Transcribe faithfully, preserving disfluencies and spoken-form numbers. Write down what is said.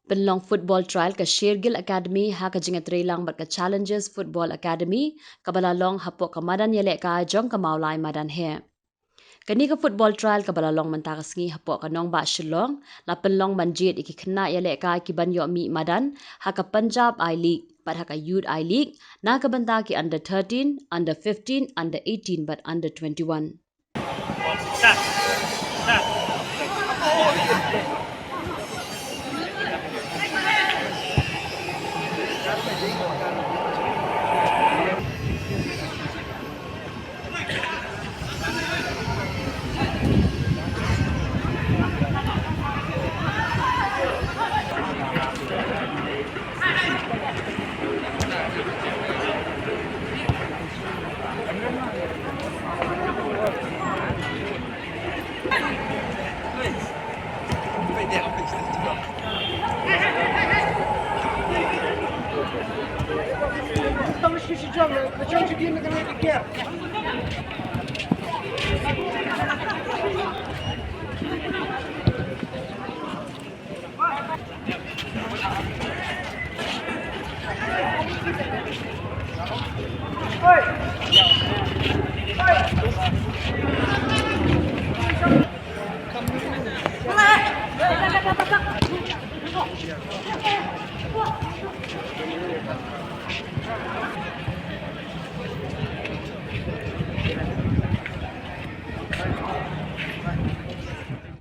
Pynlong football trial ka Shergill Academy ha ka jingïatreilang bad ka Challenges Football Academy kaba la long hapoh ka madan ïalehkai jong ka Mawlai Madan Heh. Kane ka football trial kaba la long mynta ka sngi hapoh ka nongbah Shillong la pynlong ban jied ïa ki khynnah ïalehkai kiban ïoh mih madan ha ka Punjab I-League bad ha ka Youth I-League na ka bynta ki under thirteen, under fifteen, under eighteen bad under twenty-one.